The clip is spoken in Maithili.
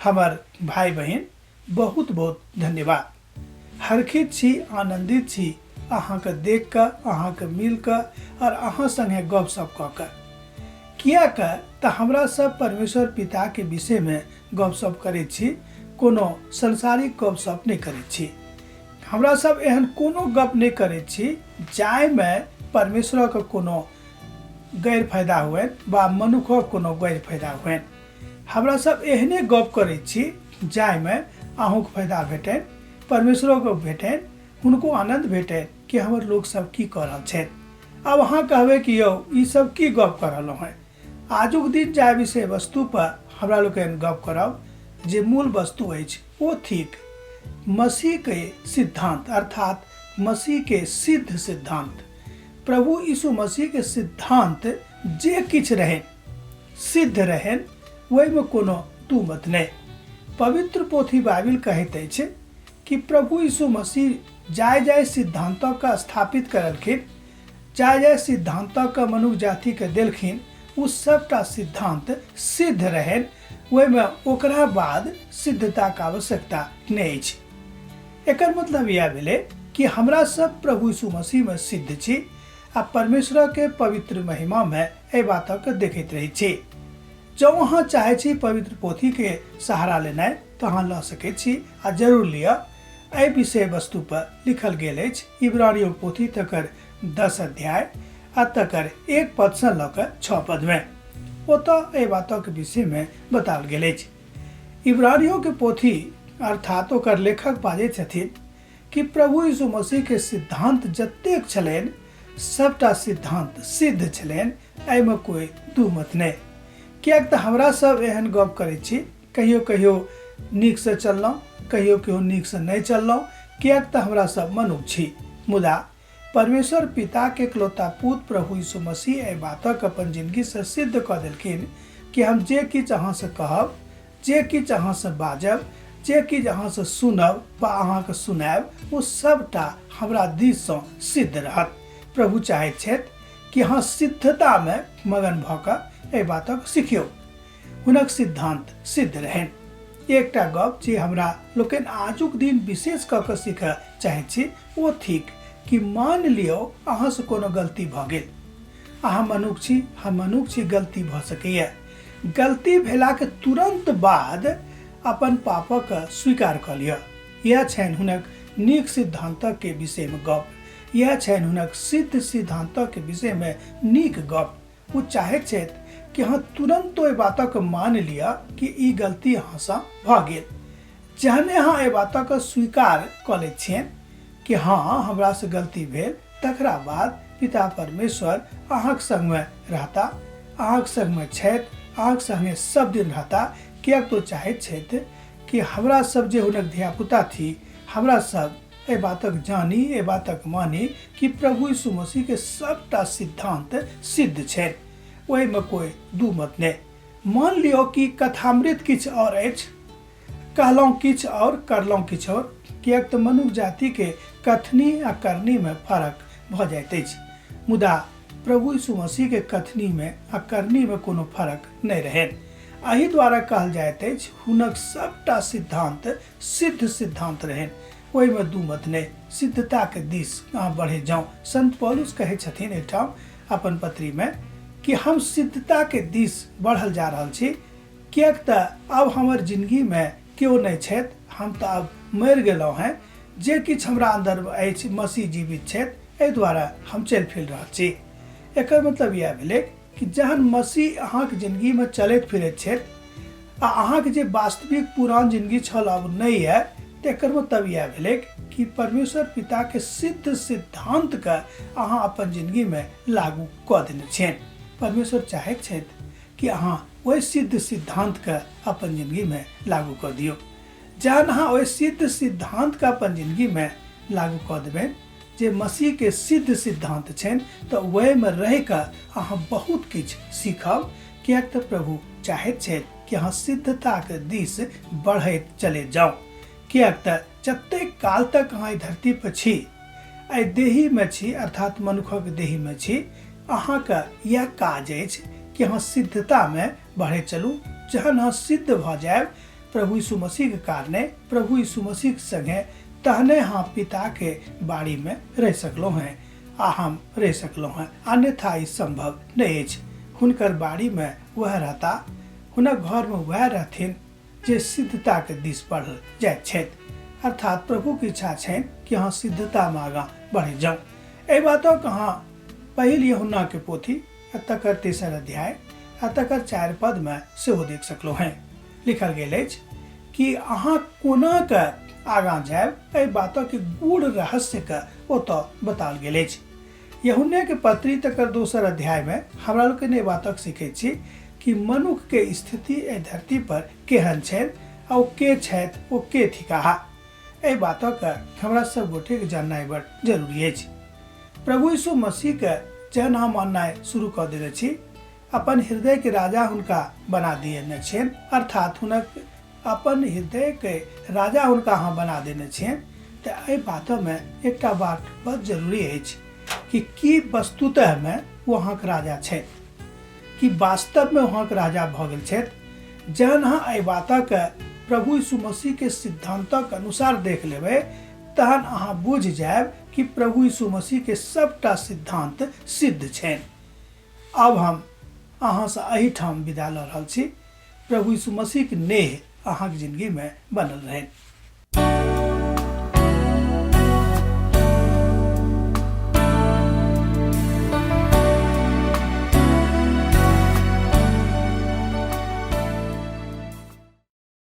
हमर भाय बहिन, बहुत बहुत धन्यवाद। हर्षित छी, आनन्दित छी अहाँके देख कऽ, अहाँके मिल कऽ आओर अहाँ संगे गपशप कऽ कऽ। किएक तऽ हमरा सब परमेश्वर पिताके विषयमे गपशप करैत छी, कोनो सांसारिक गपशप नहि करैत छी। हमरा सब एहन कोनो गप नहि करैत छी जाहिमे परमेश्वरक कोनो गैर फायदा हुए वा मनुखक कोनो गैर फायदा हुए। हमरा सब एहने गप करैत छी जाहिमे अहूँके फायदा भेटनि, परमेश्वरोके भेटनि, हुनको आनन्द भेटनि कि हमर लोक सब की कऽ रहल छथि। आब अहाँ कहबै कि यौ ई सब की गप कऽ रहलहुँ हेँ। आजुक दिन जाहि विषय वस्तु पर हमरा लोकनि गप करब, जे मूल वस्तु अछि ओ थिक मसीह के सिद्धांत, अर्थात मसीह के सिद्ध सिद्धांत। प्रभु यीशु मसीह के सिद्धांत जे किछु रहनि, सिद्ध रहनि, ओहिमे कोनो दू मत नहि। पवित्र पोथी बाइबिल कहैत अछि कि प्रभु यीशु मसीह जाय जाय सिद्धांतके स्थापित करलखिन, जाय जाय सिद्धांतके मनुष्य जातिके देलखिन, ओ सबटा सिद्धांत सिद्ध रहनि। ओहिमे ओकरा बाद सिद्धताके आवश्यकता नहि अछि। एकर मतलब इएह भेलै कि हमरा सब प्रभु यीशु मसीहमे सिद्ध छी आ परमेश्वरके पवित्र महिमामे एहि बातके देखैत रहै छी। जँ अहाँ चाहै छी पवित्र पोथीके सहारा लेनाइ तऽ अहाँ लऽ सकै छी आ जरूर लिअ। एहि विषय वस्तु पर लिखल गेल अछि इब्रानियों पोथी तकर 10 अध्याय आ तकर 1 पदसँ लऽ कऽ 6 पदमे। ओतऽ एहि बातक विषयमे बताओल गेल अछि। इब्रानियों के पोथी अर्थात ओकर लेखक बाजै छथिन कि प्रभु यीशु मसीह के सिद्धांत जतेक छलनि सबटा सिद्धांत सिद्ध छलनि, एहिमे कोइ दू मत नहि। किएक तऽ हमरा सब एहन गप करै छी, कहियो कहियो नीकसँ चललहुँ, कहियो कहियो नीकसँ नहि चललहुँ, किएक तऽ हमरा सब मनुख छी। मुदा परमेश्वर पिता के इकलौता पुत प्रभु यीशु मसीह एहि बातक अपन जिंदगी से सिद्ध कऽ देलखिन कि हम जे किछु अहाँसँ कहब, जे किछु अहाँसँ बाजब, जे किछु अहाँसँ सुनब वा अहाँके सुनायब, ओ सबटा हमरा दिससँ सिद्ध रहत। प्रभु चाहैत छथि कि अहाँ सिद्धतामे मगन भऽ कऽ एहि बातक सिखियौ। हुनक सिद्धांत सिद्ध रहनि। एकटा गप जे हमरा लोकनि आजुक दिन विशेष कऽ कऽ सीखऽ चाहैत छी ओ थिक कि मान लियौ अहाँसँ कोनो गलती भऽ गेल, अहाँ मनुख छी, हम मनुख छी, गलती भऽ सकैए। गलती भेलाके तुरन्त बाद अपन पापक स्वीकार कऽ लिअ। इएह छनि हुनक नीक सिद्धान्तक विषयमे गप, इएह छनि हुनक सिद्ध सिद्धान्तक विषयमे नीक गप। ओ चाहैत छथि कि अहाँ तुरन्त ओहि बातक मान लिअ कि ई गलती अहाँसँ भऽ गेल। जहने अहाँ एहि बातक स्वीकार कऽ लैत छियनि कि हँ हमरासँ गलती भेल, तकरा बाद पिता परमेश्वर अहाँक संगमे रहता, अहाँक संगमे छथि, अहाँक संगे सब दिन रहता। किएक तऽ ओ चाहैत छथि कि हमरा सब जे हुनक धियापुता थी, हमरा सब एहि बातक जानी, एहि बातक मानी कि प्रभु यीशु मसीह के सबटा सिद्धांत सिद्ध छै, ओहिमे कोइ दू मत नहि। मान लियौ कि कथामृत किछु आओर अछि, कहलहुँ किछु आओर, करलहुँ किछु आओर, किएक तऽ मनुख जातिके कथनी आ करनीमे फरक भऽ जाइत अछि। मुदा प्रभु यीशु मसीहके कथनीमे आ करनीमे कोनो फरक नहि रहनि। एहि द्वारा कहल जाइत अछि हुनक सबटा सिद्धांत सिद्ध सिद्धांत रहनि, ओहिमे दू मत नहि। सिद्धताके दिस अहाँ बढ़ैत जाउ। संत पौलुस कहै छथिन एहिठाम अपन पत्रीमे कि हम सिद्धताके दिस बढ़ल जा रहल छी, किएक तऽ आब हमर जिंदगीमे केओ नहि छथि, हम तऽ आब मरि गेलहुँ हेँ, जे किछु हमरा अन्दरमे अछि मसीह जीवित छथि, एहि द्वारा हम चलि फिर रहल छी। एकर मतलब इएह भेलै कि जहन मसीह अहाँके जिंदगीमे चलैत फिरैत छथि आ अहाँके जे वास्तविक पुरान जिंदगी छल आब नहि यऽ, तऽ एकर मतलब इएह भेलै कि परमेश्वर पिताके सिद्ध सिद्धान्तके अहाँ अपन जिंदगीमे लागू कऽ देने छियनि। परमेश्वर चाहैत छथि कि अहाँ ओहि सिद्ध सिद्धान्तके अपन जिंदगीमे लागू कऽ दियौ। जहन अहाँ ओहि सिद्ध सिद्धान्तके अपन जिंदगीमे लागू कऽ देबै जे मसीहके सिद्ध सिद्धान्त छनि, तऽ ओहिमे रहिकऽ अहाँ बहुत किछु सीखब। किएक तऽ प्रभु चाहैत छथि कि अहाँ सिद्धताके दिस बढ़ैत चले जाउ। किएक तऽ जतेक काल तक अहाँ एहि धरती पर छी, एहि देहीमे छी, अर्थात मनुखक देहीमे छी, अहाँके इएह काज अछि कि अहाँ सिद्धतामे बढ़ैत चलू। जहन अहाँ सिद्ध भऽ जायब प्रभु यीशु मसीहके कारणे प्रभु यीशु मसीहके संगे तहने हम पिताके बाड़ीमे रहि सकलहुँ हेँ आ हम रहि सकलहुँ हेँ, अन्यथा ई सम्भव नहि अछि। हुनकर बाड़ीमे वएह रहता, हुनक घरमे वएह रहथिन जे सिद्धताके दिस बढ़ल जाइत छथि। अर्थात प्रभुके इच्छा छनि कि अहाँ सिद्धतामे आगाँ बढ़ैत जाउ। एहि बातक अहाँ पहिल यूहन्नाके पोथी आ तकर तेसर अध्याय आ तकर 4 पदमे सेहो देख सकलहुँ हेँ। लिखल गेल अछि कि अहाँ कोना के आगाँ जायब, एहि बातक गूढ़ रहस्यके ओतऽ बताओल गेल अछि। यूहन्नाके पत्री तकर दोसर अध्यायमे हमरा लोकनि एहि बातक सीखैत छी कि मनुखके स्थिति एहि धरती पर केहन छनि आ ओ के छथि, ओ के थिकाह। एहि बातक हमरा सब गोटेके जाननाइ बड़ जरूरी अछि। प्रभु यीशु मसीहके जहन हम माननाइ शुरू कऽ देने छी, अपन हृदयके राजा हुनका बना दिएने छियनि, अर्थात हुनक अपन हृदयके राजा हुनका अहाँ बना देने छियनि, तऽ एहि बातमे एकटा बात बड़ जरूरी अछि कि की वस्तुतःमे ओ अहाँके राजा छथि, कि वास्तवमे अहाँके राजा भऽ गेल छथि। जहन अहाँ एहि बातके प्रभु यीशु मसीहके सिद्धान्तक अनुसार देख लेबै तहन अहाँ बुझि जायब कि प्रभु यीशु मसीहके सबटा सिद्धान्त सिद्ध छनि। आब हम अहाँसँ एहिठाम विदा लऽ रहल छी। प्रभु यीशु मसीहके नेह अहाँके जिंदगीमे बनल रहनि।